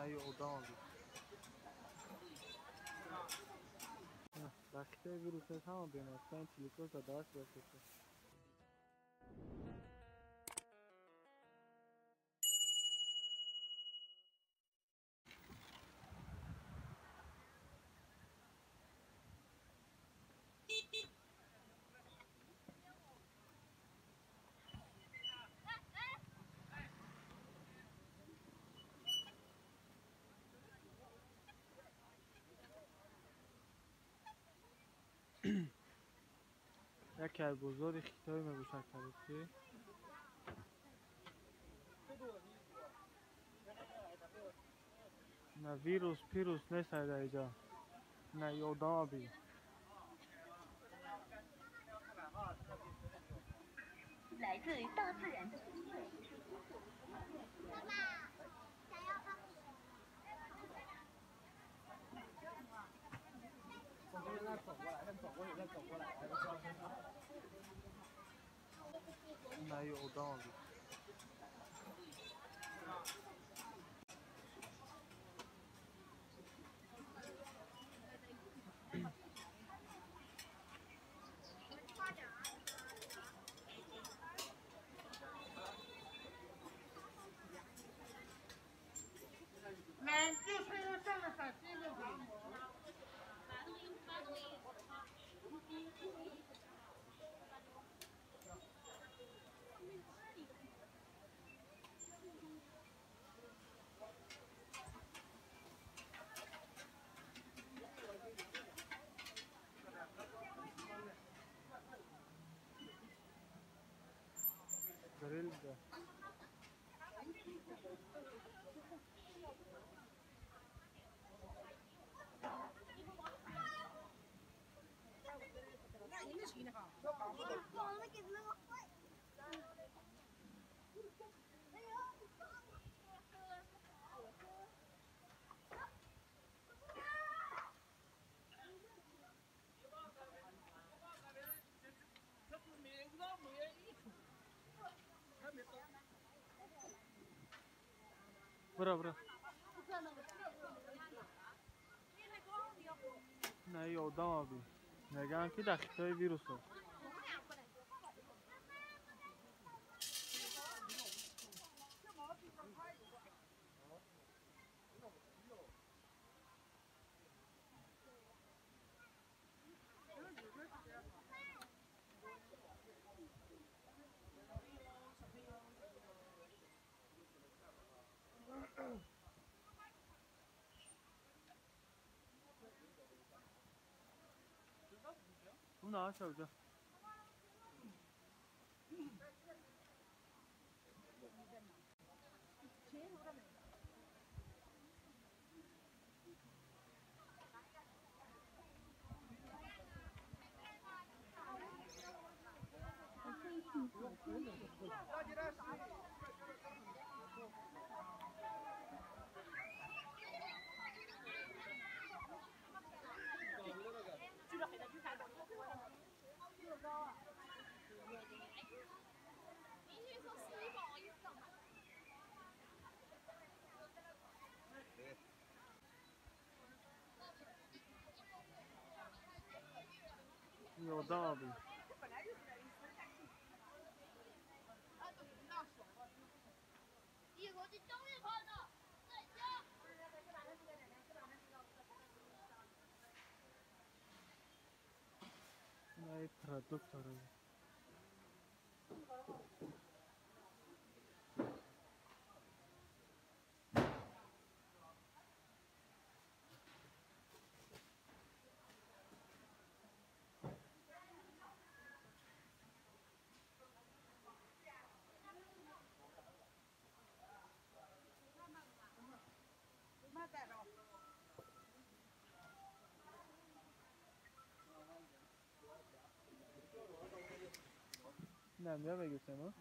На одам дар Хитой вирус нест, ҳама беморстан 44 та даст расида. Яке аз бозори Хитой мебошад, ки на вирус пирус нест дар иҷа, на ёдама би. 来自大自然的妈妈，想要帮你。从这边走过来，再走过去，再走过来。 На ёдама би. Гриль, да. Бра, бра. На ёдама би. Мегӯянд, ки дар Хитой вирус аст. 拿手机。有道理。На продукторы. Не, я выиграю, ну.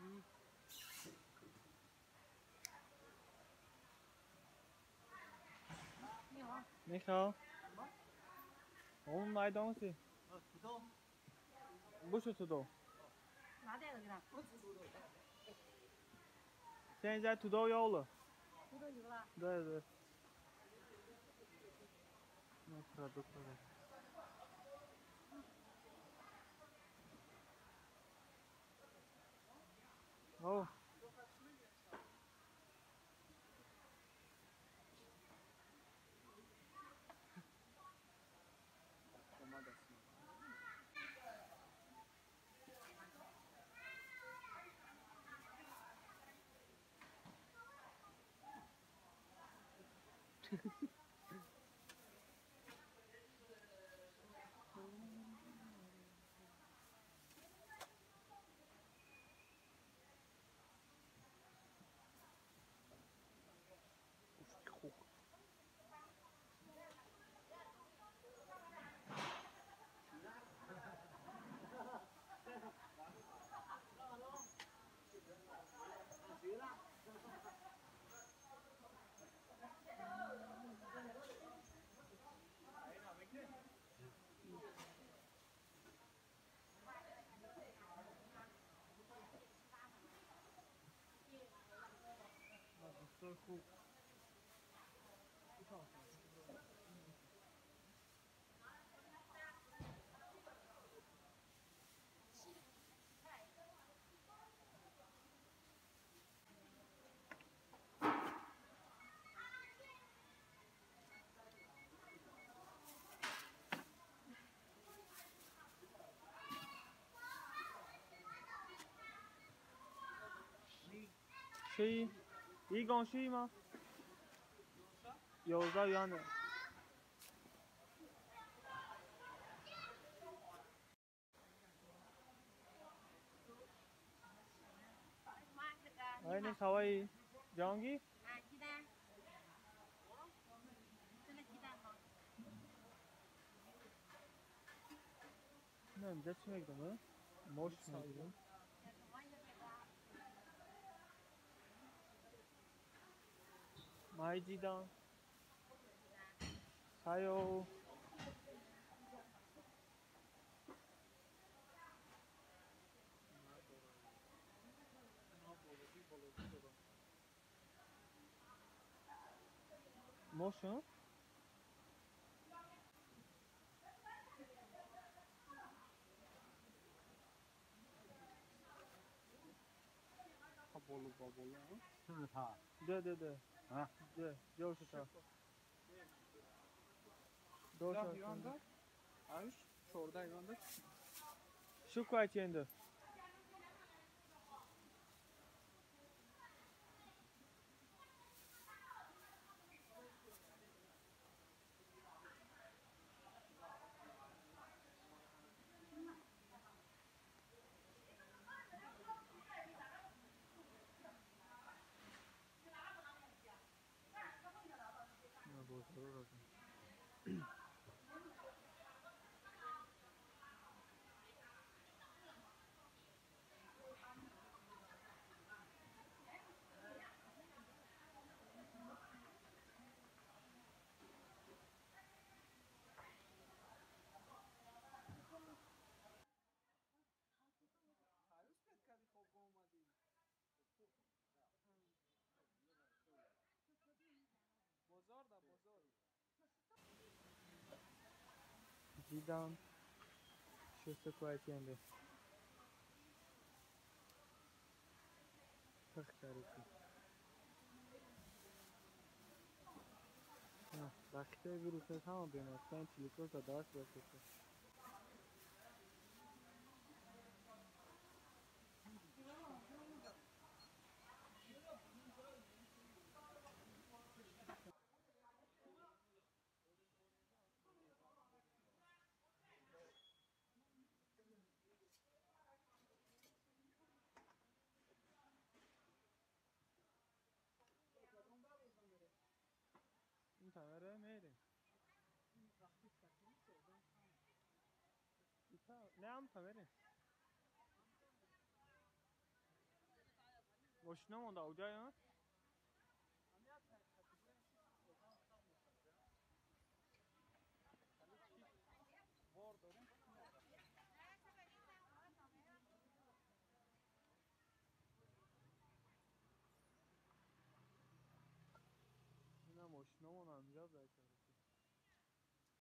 你好。你好。我们买东西。土豆。不是土豆。哪点的？不吃土豆。现在土豆有了。土豆有了。对对。На продукты. О! Хуб. 11，一共11吗？有在远的。哎，你稍微जाऊंगी？啊，鸡蛋。真的鸡蛋吗？那你在吃那个吗？没吃那个。买鸡蛋，还有motion。是不是他？对对对。啊，对，就是他。多少？10块钱的。鸡蛋14块钱的，太可怜了。Вақте вируса ҳама беморстан 44 даст расида. Tamam, мерем. Не ам тамерем. Мошина монда уҷая? Ина мошинамон ҳамҷа бача.